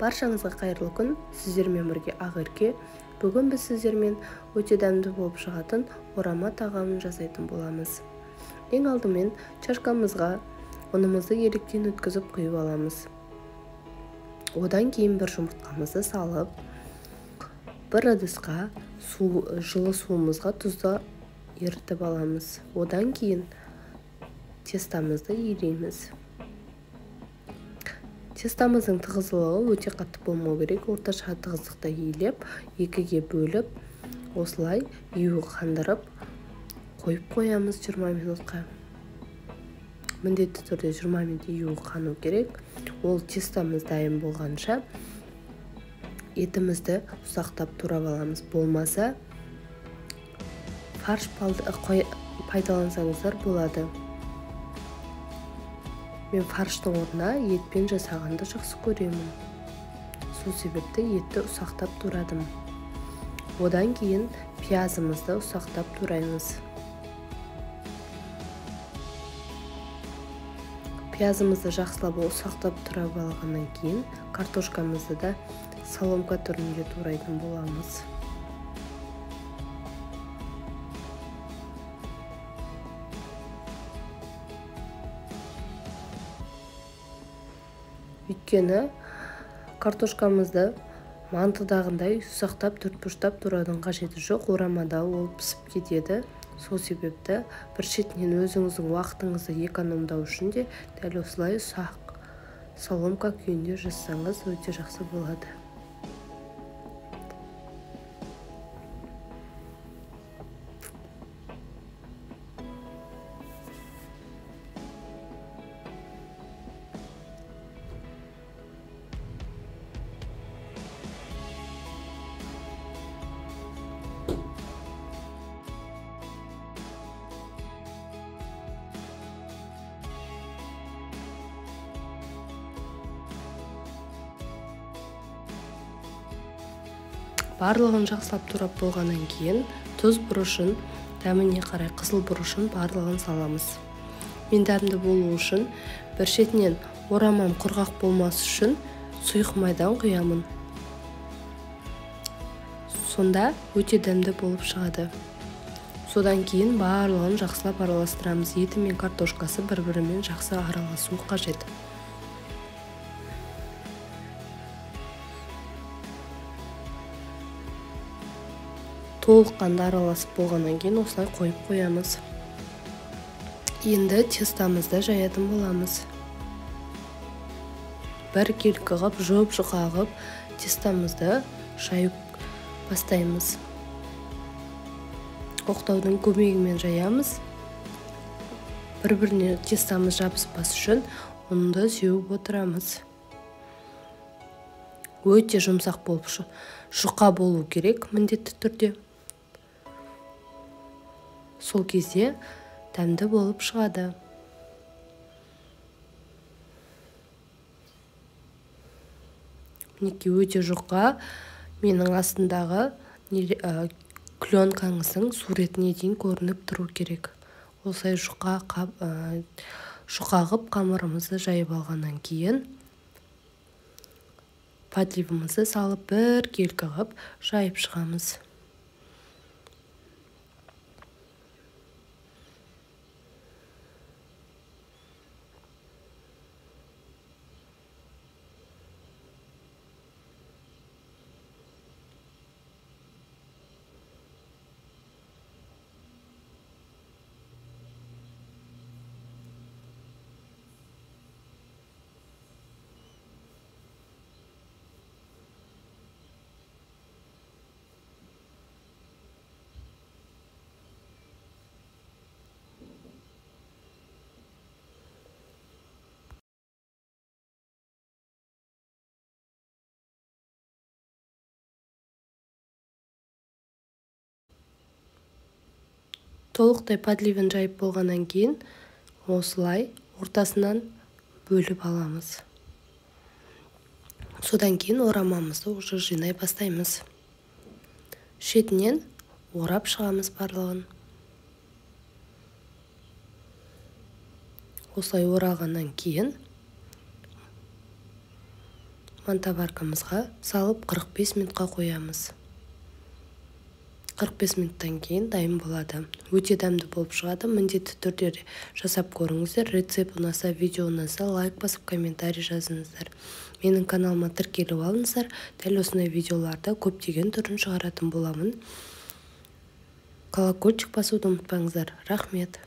Баршаңызға қайырлы күн, сіздермен бірге Ақерке. Бүгін біз сіздермен өте дәмді болып шығатын орама тағамын жасайтын боламыз. Ең алдымен чашкамызға ұнымызды електен өткізіп құйып аламыз. Одан кейін бір жұмыртқамызды салып, бір ыдысқа жылы суымызға тұзды ерітіп аламыз. Одан кейін тестамызды илейміз. Тестамыздың тығыздылығы өте қатты болмау керек, орташа тығыздықта илеп, екіге бөліп, осылай ию қандырып қойып қоямыз 20 минутқа. Міндетті түрде 20 минут ию қану керек. Ол тестамыз дайын болғанша етімізді ұсақтап турап аламыз. Болмаса фарш пайдалансаңыздар болады. Мен фарштың орнына етпен жасағанды жақсы көремін. Сол себепті етті ұсақтап турадым. Одан кейін пиязымызды ұсақтап тураймыз. Пиязымызды жақсылап ұсақтап турап алғаннан кейін картошкамызды да соломка түрінде турайтын боламыз. Өйткені картошкамызды мантыдағындай ұсақтап төртбұрыштап тураудың қажеті жоқ, орамада ол пісіп кетеді. Сол себепті бір шетінен өзіңіздің уақытыңызды экономдау үшін де дәл осылай ұсақ соломка күйінде жасасаңыз өте жақсы болады. Барлығын жақсылап турап болғаннан кейін тұз бұрышын, дәміне қарай қызыл бұрышын барлығын саламыз. Мен дәмді болу үшін бір шетінен орамам құрғақ болмас үшін сұйық майдан құямын. Сонда өте дәмді болып шығады. Содан кейін барлығын жақсылап араластырамыз. Еті мен картошкасы бір-бірімен жақсы араласуы қажет. Толыққанды араласып болғаннан кейін осылай қойып қоямыз. Енді тестамызды жаятын боламыз. Бір келкі қып, жұп-жұқа қып тестамызды жайып бастаймыз. Оқтаудың көмегімен жаямыз. Бір-біріне тестамыз жабыспас үшін ұнды сеуіп отырамыз. Өте жұмсақ болып, жұқа болу керек міндетті түрде. Сол кезде дәмді болып шығады. Мінекей өте жұқа, менің астындағы кленкаңыздың суретіне дейін көрініп тұру керек. Осылай жұқа қып қамырымызды жайып алғаннан кейін подливімізді салып бір келкі қып жайып шығамыз. Толықтай подливін жайып болғаннан кейін осылай ортасынан бөліп аламыз. Содан кейін орамамызды уже жинай бастаймыз. Шетінен орап шығамыз барлығын. Осылай орағаннан кейін Мантоваркамызға салып 45 минутқа қоямыз. 45 минуттан кейін дайын болады. Өте дәмді болып шығады. Міндетті түрде жасап көріңіздер. Рецепт ұнаса, видео ұнаса, лайк басып, комментарий жазыңыздар. Менің каналыма тіркеліп алыңыздар. Дәл осындай видеоларды көптеген түрін шығаратын боламын. Колокольчик басуды ұмытпаңыздар. Рахмет.